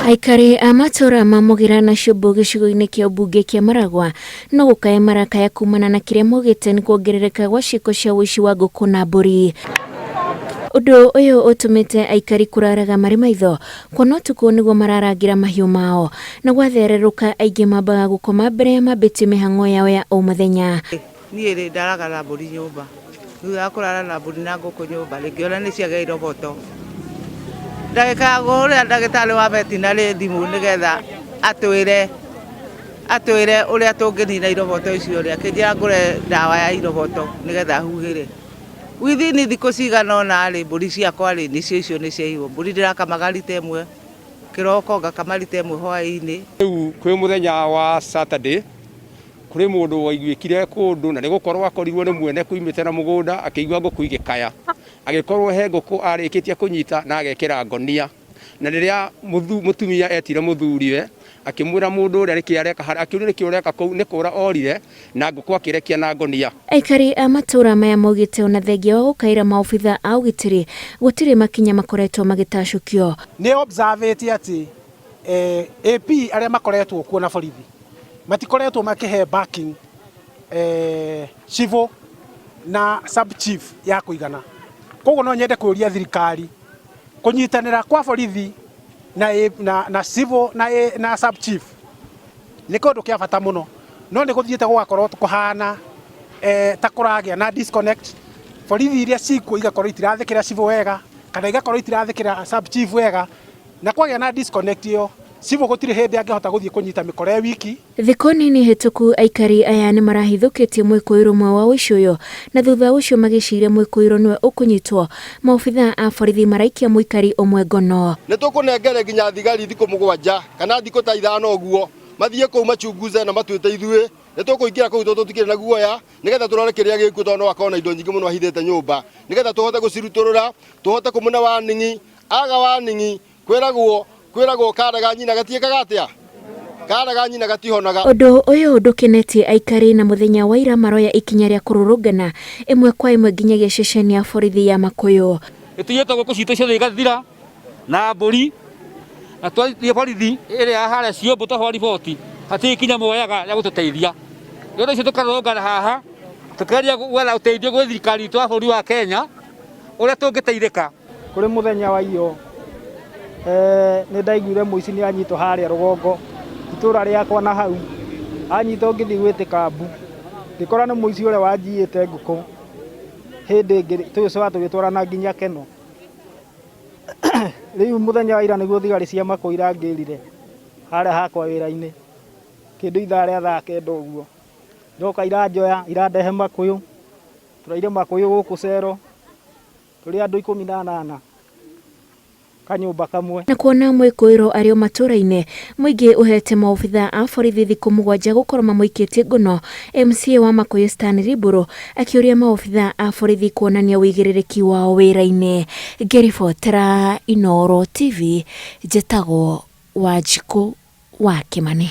Aikari a matũũra ma Mũgĩra na Ciũmbũ gĩcigo-inĩ kĩa ũmbunge kĩa Maragwa no gũkaya marakaya kumana na kĩrĩa maugĩte nĩ kuongerereka gwa ciĩko cia ũici wa ngũkũ na mbũri. Ũndũ ũyũ ũtũmĩte aikari kũraraga marĩ maitho kuona ũtukũ nĩguo mararangĩra mahiũ mao na gwathererũka aingĩ mambaga gũkoma mbere ya mambĩtie mĩhang'o yao ya o mũthenya. Niĩ rĩ, ndaraga na mbũri nyũmba. Thutha wa kũrara na mbũri na ngũkũ nyũmba rĩ, ngĩona nĩ ciagĩa irogoto. Ndagĩka ya kũhũrĩra ndagĩtarĩ wa vetinarĩ thimũ nĩgetha atwĩre atwĩre ũrĩa tũngĩnina irogoto icio rĩ, akĩnjĩra ngũre ndawa ya irogoto nĩgetha huhĩre. Within thikũ cigana ũna rĩ, mbũri ciakwa rĩ, nĩcio icio nĩ ciaiywo. Mbũri ndĩrakamaga rita ĩmwe kĩroko, ngakama rita ĩmwe hwaĩ-inĩ. Rĩu kwĩ mũthenya wa Saturday, Kũrĩ mũndũ waiguĩkire kũndũ na nĩ gũkorwo akorirwo nĩ mwene kũimĩte na mũgũnda akĩigua ngũkũ igĩkaya. Agĩkorwo he ngũkũ arĩkĩtie kũnyita na agekĩra ngonia. Na rĩrĩa mũtumia etire mũthuriwe akĩmwĩra mũndũ ũrĩa nĩkĩ areka harĩa, akĩũrio nĩkĩ ũreka kũu, nĩ kũra orire na ngũkũ akĩrekia na ngonia. Aikari a matũũra maya maugĩte ona thengia wa gũkaĩra maobitha a ũgitĩri gũtirĩ makinya makoretwo magĩtacũkio. Nĩ observe-ĩte atĩ AP arĩa makoretwo kuo na borithi matikoretwo makĩhe backing civil na sub chief ya kũigana. Koguo no nyende kũria thirikari kũnyitanĩra kwa borithi na, na, na civil na, na sub chief nĩ kĩndũ kĩa bata mũno no nĩ gũthiĩte gũgakorwo kũhana ta kũragĩa na disconnect. Borithi iria cikuo igakorwo itirathĩkĩra civil wega kana igakorwo itirathĩkĩra sub chief wega. Na kwagĩa na disconnect ĩyo, cibũ gũtirĩ hĩndĩ angĩhota gũthiĩ kũnyita mĩkora e wiki. Thikũ nini hĩtũku aikari aya nĩmarahithũkĩtie mwĩkũĩrwo ũmwe wa ũici ũyũ na thutha ũcio magĩciria mwĩkũĩrwo nĩwe ũkũnyitwo, maobithaa a borithi maraikia mũikari ũmwe ngono. Nĩ tũkũnengere nginya thigari thikũ mũgwanja kana thikũ ta ithano ũguo mathiĩ kũu machunguze na matwĩte ithuĩ nĩ tũkũingĩra kũu tondũ tũtikĩrĩ na guoya nĩgetha tũrore kĩrĩa gĩkuo tondũ no akorwo na indo nyingĩ mũno ahithĩte nyũmba nĩgetha tũhote gũcirutũrũra tũhote kũmũne warning Aga warning kwĩragwo kwĩragwo karega nyina gatiĩkaga atĩa? Karega nyina gatihonaga. Ũndũ ũyũ ndũkenetie aikari na mũthenya wa ira maroya ikinya rĩa kũrũrũngana ĩmwe kwa ĩmwe nginyagia ceceni ya borithi ya Makuyu. Ĩtũiyĩtwo ngũkũ citũ ciothe igathira na mbũri na twathiĩ borithi ĩrĩa ya harĩa Ciũmbũ twahũra riboti hatirĩ ikinya moyaga rĩa gũtũteithia. Nĩ ũndũ ũcio tũkarũrũngana haha tũkĩgeria gwetha ũteithio gwĩ thirikari itũ ya bũrũri wa Kenya ũrĩa tũngĩteithĩka. Kũrĩ mũthenya wa iyo nĩ ndaiguire mũici nĩ anyitwo harĩa rũgongo itũra rĩakwa na hau anyitwo ngĩthiĩ gwĩtĩka mbu ngĩkora nĩ mũici ũrĩa wanjiyĩte ngũkũ hĩndĩ ĩngĩ tũgĩcoka tũgĩtwarana nginya Keno. Rĩu mũthenya wa ira nĩguo thigari cia Makũ irangĩrire harĩa hakwa wĩra-inĩ kĩndũ ithaa rĩa thaa kenda ũguo iroka iranjoya irandehe Makũyũ, tũraire Makũyũ gũkũ cero. Tũrĩ andũ 18 kanyũmba kamwe. Na kuona mwĩkũĩrwo arĩ o matũra-inĩ, mũingĩ ũhete maobithaa a borithi thikũ mũgwanja gũkorwo mamũikĩtie ngono, MCA wa Makuyu Stanley Mbũrũ akĩũria maobithaa a borithi kuonania ũigĩrĩrĩki wao wĩra-inĩ. Ngĩribotera Inooro TV, njĩtagwo Wanjikũ wa Kĩmani.